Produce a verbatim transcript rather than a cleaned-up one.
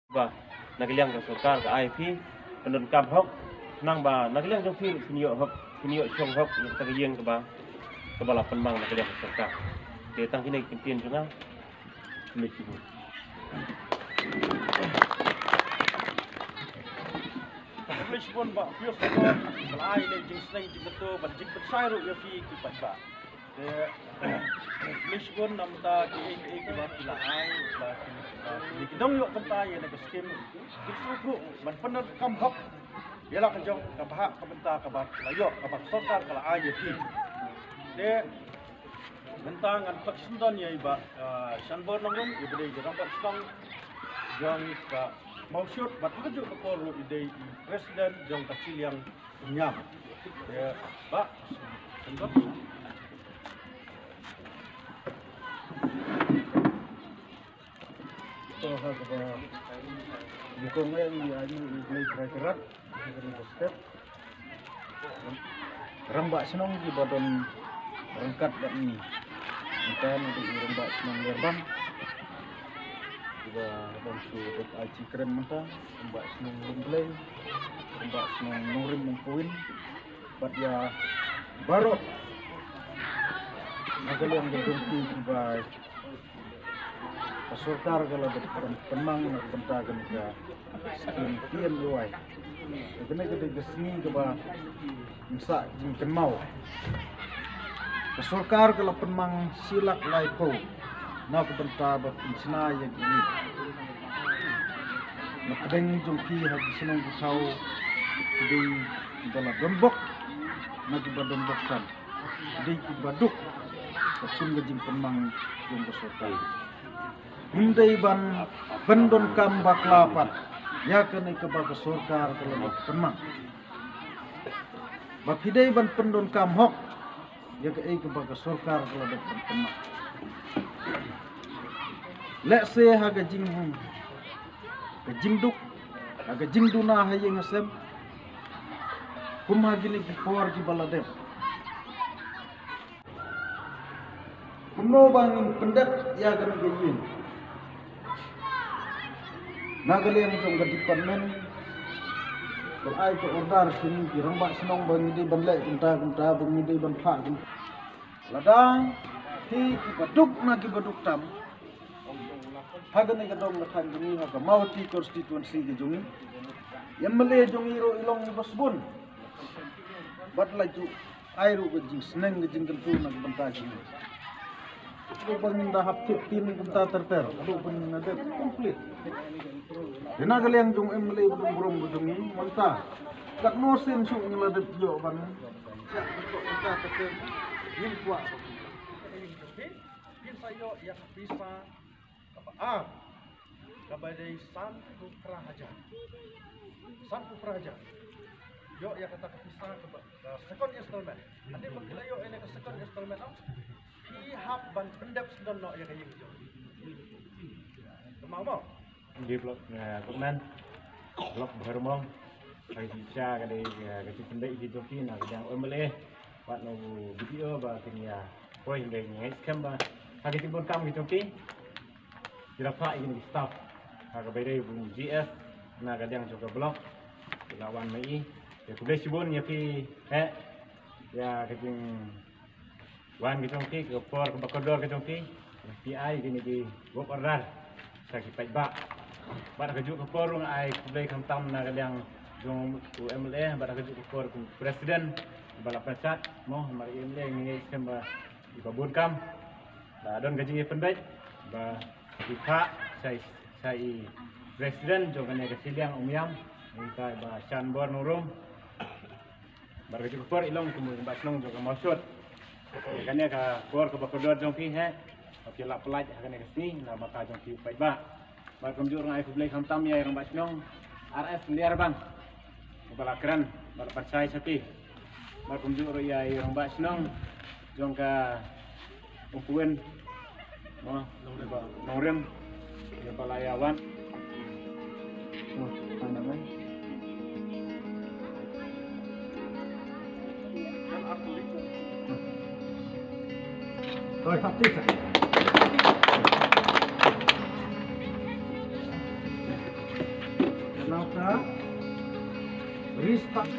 Ba na ka liang ka sorkar ka ai phi pyndonkam hok, nang ba na ka liang jong phi phin ïoh hok, phin ïoh shong hok ïa kata ka ïing kaba, kaba la pynmang na ka liang ka sorkar. Te tang kine ki ktien jong nga. Khublei shibun. Khublei shibun Bah Pius Sengkon, ba la ai ïa ka jingsneng jingmyntoi bad jingpynshai ruh ïa phi ki paidbah. Te khublei shibun namar kiei kiei kiba phi la ai, ba ki, ba ki dang ïoh bynta ïa kane ka skim, ki sngewthuh ban pyndonkam hok ïa la ka jong ka bhah ka bynta kaba la ïoh, kaba ka sorkar ka la ai ïa phi. Te mynta ngan khot shisyndon ïa i Bah, ah, Shanbor Nongrum, iba dei i rangbah shnong jong ka Mawshut, bad ha kajuh ka por ruh i dei i president jong ka Shilliang Umïam. Ïa, Bah, shisyndon. To, ha kaba nyngkong eh ngi ai ïa U Blei Trai Kynrad ha kane ka step. Rangbah shnong kiba don ryngkat bad ngi. Mynta nga dei i rangbah shnong Ïarbam, kiba don shu dep ai jingkren mynta, rangbah shnong Lum Blei, rangbah shnong Nongrim Umpuin, bad ïa baroh na ka liang ka jong ki kiba ka sorkar ka la dep pynmang na ka bynta kane ka skim P M A Y. Kane ka dei ka sngi kaba ngin sa jingkynmaw. Ka sorkar ka la pynmang shi lak laiphew na ka bynta ba pynshna ïa ki ïing. Na pdeng jong ki ha ki shnong ki thaw, ki dei kiba la donbok na kiba donbok tam. Dei kiba duk ka shim ka jingpynmang jong ka sorkar. Ym dei ban pyndonkam bakla pat ïa kane kaba ka sorkar ka la dep pynmang. Ba phi dei ban pyndonkam hok ïa kaei kaba ka sorkar ka la dep pynmang. Lehse ha ka jing, ka jingduk, ha ka jingduna ha ïing ha sem, kum ha kine ki por kiba la dep. Kumno ba ngin pyndep ïa kane ka ïing? Na ka liang jong ka department, ka ai ka order sha ngi ki rangbah shnong ba ngi dei ban leh kumta kumta, ba ngi dei ban phah kumta. Lada phi kiba duk na kiba duk tam ha kane ka dong ka thaiñ jong ngi, ha ka Mawhati constituency ka jong ngi, ïa M L A jong ngi ruh i long iba sbun. Bad la ju ai ruh ka jingsneng ka jingkyntu na ka bynta jong ngi. Ruh ba ngin da hap thied tin kumta ter ter, ruh ba ngin da dep complete. Te na ka liang jong M L A ba dang burom ka jong ngi mynta, katno sien shuh ngi la dep ïoh ban shah kumta ter ter, ngim kwah. Phin sa ïoh ïa ka pisa kaba ar, kaba dei sanphew phra hajar. Sanphew phra hajar. Ïoh ïa kata ka pisa kaba, ka second installment. Hadien ba phi la ïoh ïa ka second installment, phi hap ban pyndep sdang noh ïa ka ïing jong phi. Kumno mo? Ngi block, eh, Government block Bharamong. Ka jingshisha ka dei, eh, ka jingpynbeit hi jong ki na ka liang u M L A bad na u D P O ba kin ïa poi, hynrei ngi ngeit skhem ba ha ka jingbun kam ki jong ki, ki la phah ïa kine ki staff ha kaba ïadei bad u G S na ka liang jong ka block, ki la wan ma i. Te khublei shibun ïa phi heh ïa ka jing wan ka jong phi, ka por kaba kordor ka jong phi, phi ai kine ki work order sha ki paidbah. Bad ha kajuh ka por ruh nga ai khublei khamtam na ka liang jong u M L A, bad ha kajuh ka por kum president ba la pynshad mo, namar u M L A ngi ngeit skhem ba i ba bun kam. Ba don ka jingïapynbeit ba i phah sha i, sha i president jong kane ka Shilliang Umïam, ngi tai ba Shanbor Nongrum. Bad ka juh ka por i long kum u rangbah shnong jong ka Mawshut. Kane ka por kaba kordor jong phi heh, ba phi la pyllait ha kane ka sngi na ka bynta jong phi paidbah. Bad kumjuh ruh nga ai khublei khamtam ïa i rangbah shnong R S Liarbang, kaba la kren bad la pynshai sha phi. Bad kumjuh ruh ïa i rangbah shnong jong ka Umpuin. Mo, Nongrim. Nongrim. Ïa ba la ïa wan. Oi, hati sa. Nangta. Respect.